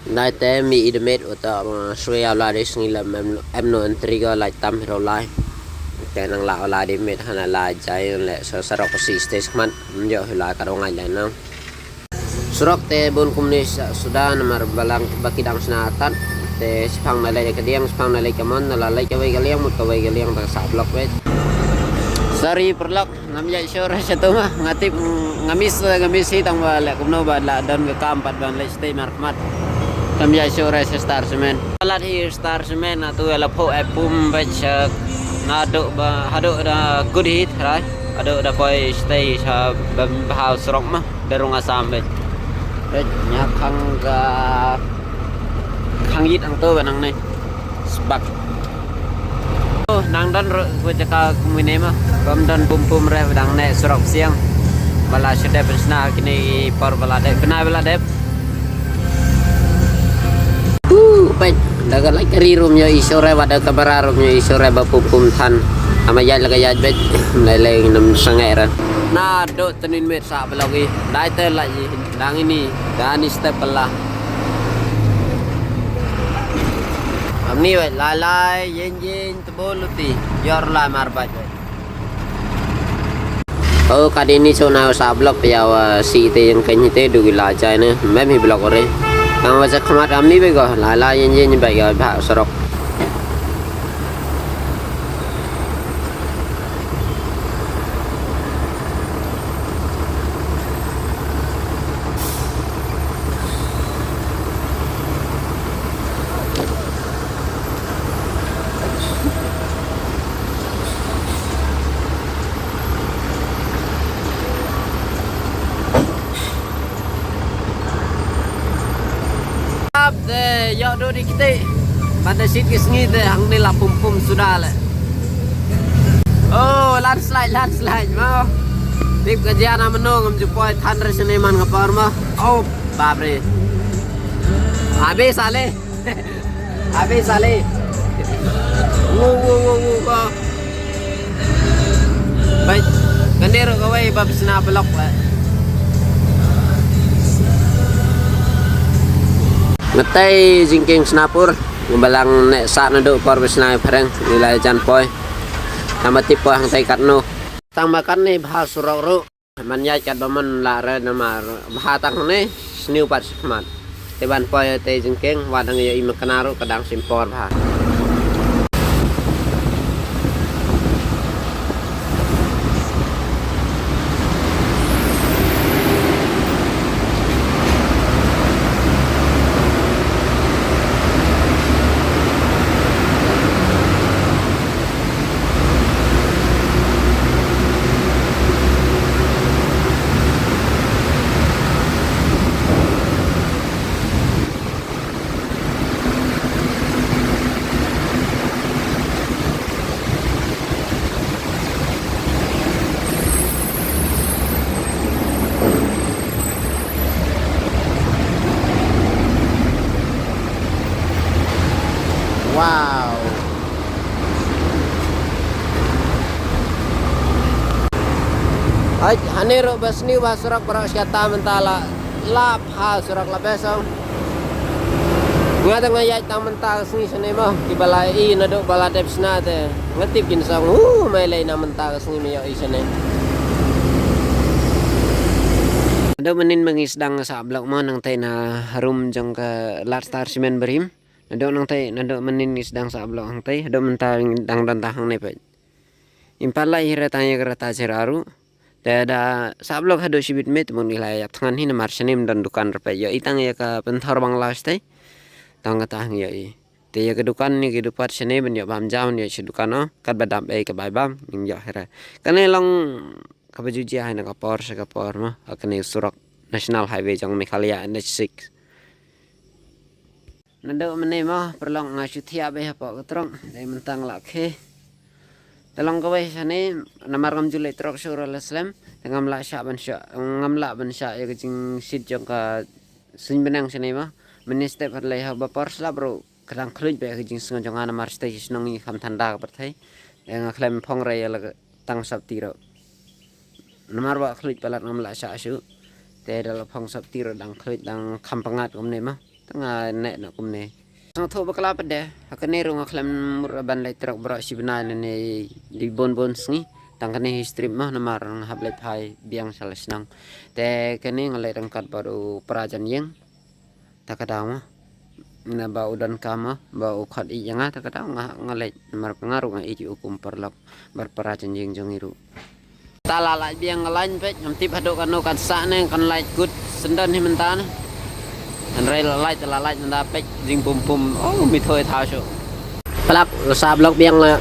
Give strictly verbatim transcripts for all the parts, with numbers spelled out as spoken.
Dai te mi i de met uta ma sui au la de sngi la mem em no entry ko la tam hiro lai. Te nang la la de met hana la jai le sa sarok ko si stage khmat. Njo hila ka dong ai le nang. Surok te bun kumne sa suda namar balang baki dang sna tat. Te sipang na le ka diang sipang na le ka mon na la le ka wei ka liang mut ka wei ka liang ta sa blok wei. Sorry perlok. Ngam ïa sure sha tu ma nga tip nga miss nga miss hi tang ba leh kumno ba la don ka kam pat ban leh stay mar khmat. Ngam ïa sure sha Star Cement. Lat hi Star Cement na tu la pho e pum ba chak na do ba hado da good hit rai. Hado da poi stay sha ba ha surok ma da rung Assam ba. Ba nya khang ga khang yit ang tu ba nang ne. Sbak. Oh, nang don ro ko jaka kumne ma. Bam don pum pum re dang ne surok siang. Bala shu dep sna kini por bala dep bna bala dep. Uh, pet. Daga lai kari rum yo isore wada kabara rum yo isore ba pum pum than. Ama yaj laga yaj bet. Lai lai nam sangai ran. Na do tenin met sa bala wi. Dai te lai dang ini dani step bala. Amni wet lai lai yen yen. Tebol luti yor la mar baj. Oh, kadini so na sa blok pia wa si te yang keny te du la jai ne mem hi blok ore. Nang wa sa khmat amni be go la la yen yen be go ba sorok. Ap de yo do di kiti. Pada sit ki sngi de hang ni la pum pum suda le. Oh, landslide, landslide mo. Tip ka jia na mano ngam ju poi than re sini man ka por mo. Oh, bap re. Habis ale. Habis ale. Wo wo wo wo wo. Bai, kane ro kawai ba bisna blok la. Ngatai jingking snapur, balang ne sa na do por bisna phareng, nilai jan poi. Tama tip poi hang tai katno. Tang makan ni bha surok ro. Man ïaid kat ba man la re namar bha tang ne sniew pat skhmat. Te ban poi te jingkeng wat dang ïa i makna ruh ka dang sim por bha. Wow. Ai, hane ro ba sniew ba surok baroh shi katta mynta la lap ha surok la besong. Nga ta nga ïaid tang mynta ka sngi shane mo ki ba la i na do ba la dep shna te nga tip kin song hu mai lei na mynta ka sngi me ïoh i shane. Do manin ma ngi sdang sa blok mo nang te na room jong ka Lad Star Cement Barim. Nado nang tai nado manin ngi sdang sa blok hang tai do mynta dang don ta hang ne pet. Impat la ira tang ya rata jera ru. Te da sa blok hado shibit met mun ila ya thngan hi namar shane don dukan repet yo itang ya ka penthor bang la stai. Tang ka ta hang yo i. Te ya ka dukan ni ki dupat shane ben yo bam jam yo shi dukan o kat badam ei ka bai bam nim yo hera. Kane long ka baju jia hai na ka por sa ka por ma. Kane surok National Highway jong Meghalaya N H six. Nado mene mo perlong nga shu thiah be hapoh ka trok dei mentang la khe. Te long kawei shane namar ngam ju leh trok shu ra la slem te ngam lah shah ban shah ngam lah ban shah ya ka jingshit jong ka suiñ benang shane mo. Mene step hat lei ha ba por slap ru ka dang khluit be ka jingsngew jong nga namar stai shnong ngi kham thanda ka pyrthei. Te nga khlem phong re ya la tang sap ti ru. Namar ba khluit palat ngam lah shah shu. Te da la phong sap ti ru dang khluit dang kham pangat kumne mo. Nga neh noh kumne. Sngewthuh bakla pat de. Ha kane ruh nga khlem mut ban leit trok baroh shi bnai lane dei bun bun sngi. Tang kane hi strip mo namar nga hap leit phai biang sha la shnong. Te kane nga leit ryngkat bad u para jan ïing. Ta ka daw mo. Naba u don kam mo, ba u khot ïa nga ta ka daw nga, nga leit namar nga ruh nga ïeit ïa u kum paralok bad para jan ïing jong ngi ruh. Ta la lait biang ka lain peit, ngam tip haduh kano kan sah ne kan lait kut syndon hi mynta ne. Hynrei la lait, la lait mynta peit jing pum pum. Oh, mi thoi thaw shu. Plak la sah blok biang la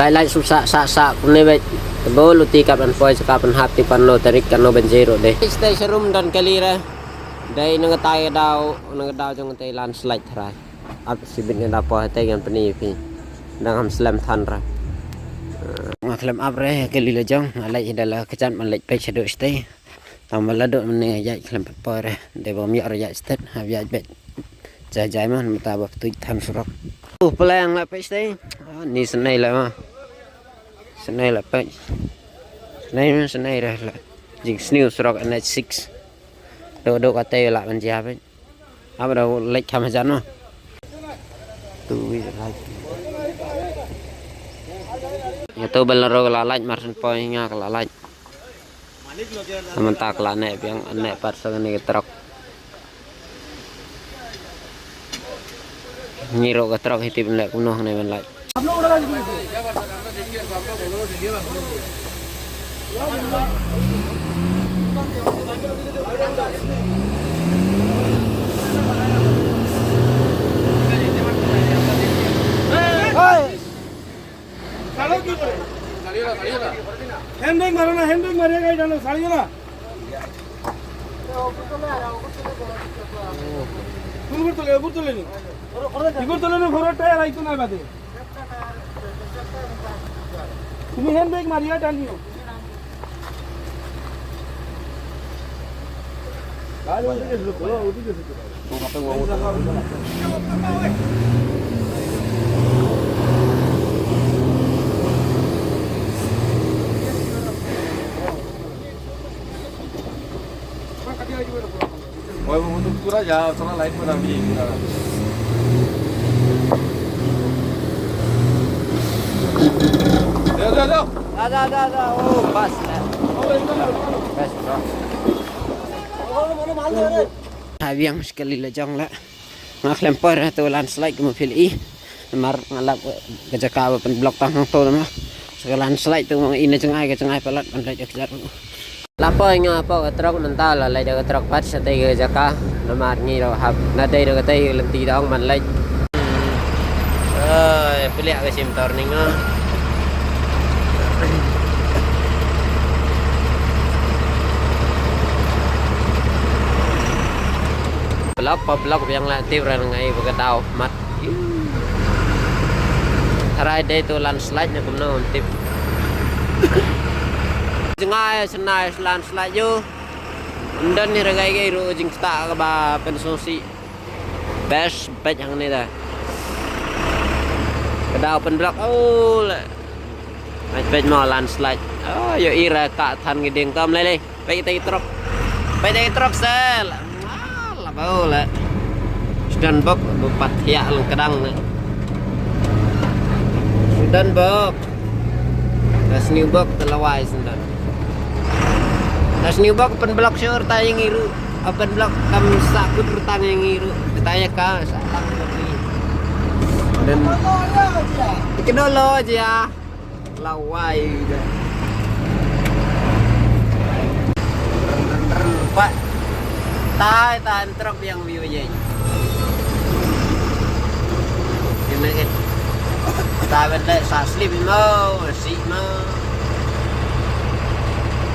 lait lait shu sah sah sah kumne peit. Te bun luti kat ban poi jaka pynhap ti pan lo tarik kano ban jai ruh dei. Stay sharum don kali re. Dei nang tai daw, nang daw jong tai landslide tharai. Ap sibit ngan da poi te ngan pyni phi. Dang ham slem than ra. Nga khlem ap re kali la jong, nga leit hi da la kjat man leit peit shaduh shatei. Tang ba la duh mynne ïaid khlem pat poi re. Dei bym ïoh re ïaid stet, hap ïaid beit. Jai jai man mynta ba ptuit than surok. Uh, pyleng la peit shatei. Ah, ni snei la ma. Snei la peit. Snei man snei re la. Jing sniew surok N H six. Duh duh katei la ban jia peit. Ap da leit kham hajan mo. Tu wi la. Ïa tu bel ro la lait mar syn poi nga ka la lait. Namar ta ka la neh biang neh pat sa kane ka trok. Ngi ro ka trok hi tip leh kumno hangne ban lait. हैंड ब्रेक मारो ना, हैंड ब्रेक मारिए, गाड़ी डालो, साइड ना। তুমি ঘুর তোলে, ঘুর তোলে নি। ঘুর তোলে নি, ফরওয়ার্ড টায়ার আইতো না বাদে। তুমি হ্যান্ড ব্রেক মারিয়া টানিও। ओए, वो तो पूरा जा, सारा लाइट बना दिए पूरा। दे, दे, दे। जा, जा, जा, जा, ओ, बस। बस, bro। Ha biang sekali la jong la. Nga khlem por tu landslide kumba phi la i. Namar nga lap ka jaka ba pynblock tang hangto namar. Sa ka landslide tu nga i na jngai ka jngai palat ban leit ka jaka. La poi nga hapoh ka trok mynta la leit da ka trok pat shatei ka jaka. Namar ngi ruh hap na dei ruh katei ka lynti dang man leit. Ai, piliah ka shim turning ah. Block pa block biang la tip ran ngai ba ka daw mat. Tharai dei tu landslide ne kumno tip. Jngai snai landslide yo. Yndan hi ra gai gai ruh jingktah kaba pynsngewsih. Best bad hangne da. Ka daw pynblock, oh, le. Bad bad mo landslide. Oh, ïohi ra ka than ki ding kam lei lei. Bad kita ki trok. Bad kita ki trok sel. Ah, la bau le. Sudan bok bu pat thiah lang kedang le. Sudan bok. Da sniew bok te lawai sendon. Da sniew bok pynblock shuh rta ïa ngi ruh. A pynblock kam sah kut rta ïa ngi ruh. Kata ïa ka sah tak kut ïa ngi. Dan teknologi ïa. Lawai da. Pak. Tai tai trok biang view ye. Kine ke. Ta ben leh sa slip mo, si mo.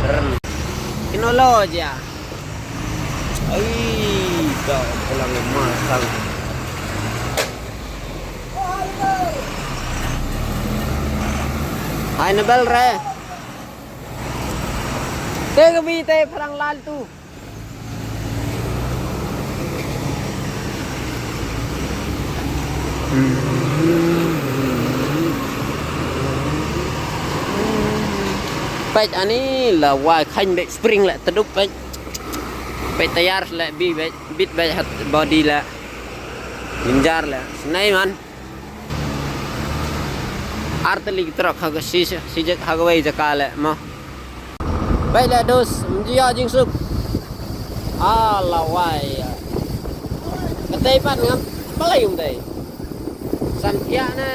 Rem. Kino lo ja. Ai, ka pulang masang. Hai na bel re. Te ka bi te pharang lal tu. Peit ani la wai khain beit spring la tdup peit. Peit tayar la bi beit bit beit hat body la. Jinjar le. Snei man. Arteli trok ha ka si si ha ka wei jaka le mo. Bai le dos mjia jingsuk. Ala wai. Katei pat ngam balai um dei. Samthia ne.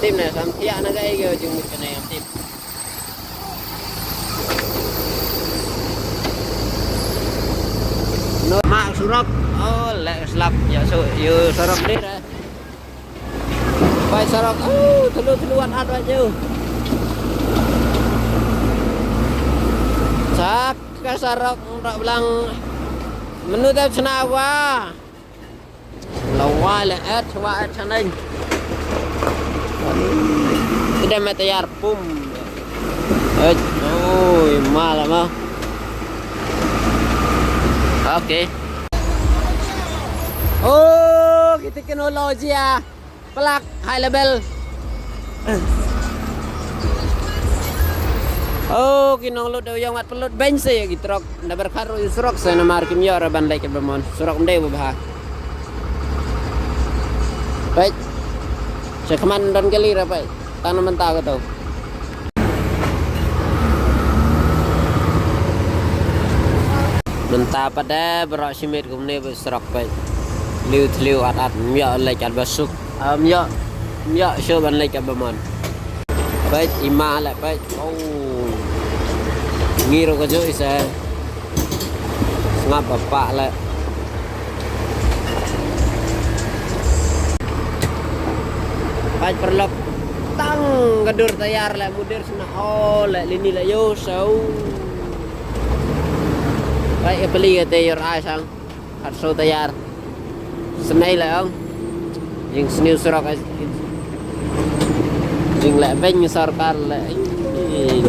Tim ne samthia ne kai ke jingmut kane tim. No, mak surok. Oh, le slap ya so yo surok ni re. Bai surok. Oh, telu telu an at aja. Sak ka surok rak belang. Menu dah cenawa. Lawa le et wa et chaneng. Tidak mete yar pum. Eh, oi, malam ah. Oke. Oh, kita teknologi ya. Pelak high level. Oh, ki nong lut da u yong wat pelut beng se ki trok. Nda berkhat ruh ïa u surok se namar kim ïoh ra ban leit kaba mon. Surok ym dei ba bha. Peit. Sha khmat don kali ra peit. Tang na mynta ka to. Mynta pat de baroh shimit kumne ba surok peit. Thliew thliew at at ym ïoh leit kat ba suk. Ym ïoh, ym ïoh shuh ban leit kat ba mon. Peit, i ma leh, peit. Oh. Ngi ruh kajuh i se. Sngap ba pah leh. Peit paralok. Tang ka dur tayar leh, mudir sna o leh, lini leh yo, so. Peit, ka pali ka te yor ai sang. Khatsaw tayar. Snei leh ong. Jingsniew surok, eh, jingleh beiñ sorkar leh. Ih.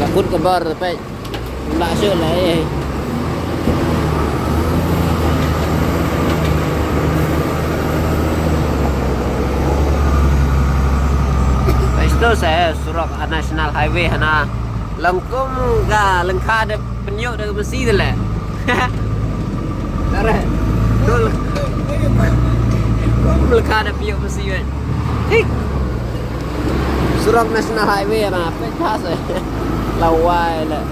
La kut ka bor peit. La shu leh, eh. Peit to sa, eh, surok, ah, National Highway hana. Long kum ka lyngkha da pynïoh da ka masi da leh. Tare. Dul. Kum lyngkha da pynïoh masi weh. Thik. Surok National Highway na peit pass weh. Lawai leh.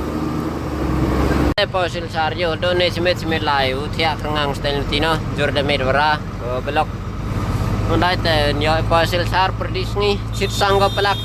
Poi Silchar ïoh done symmet symmet lai u thiah kyrngang stel tino jur da met wara. Ko belok. Undai te nyo poi Silchar pyrdi sngi chit sang ko pelak.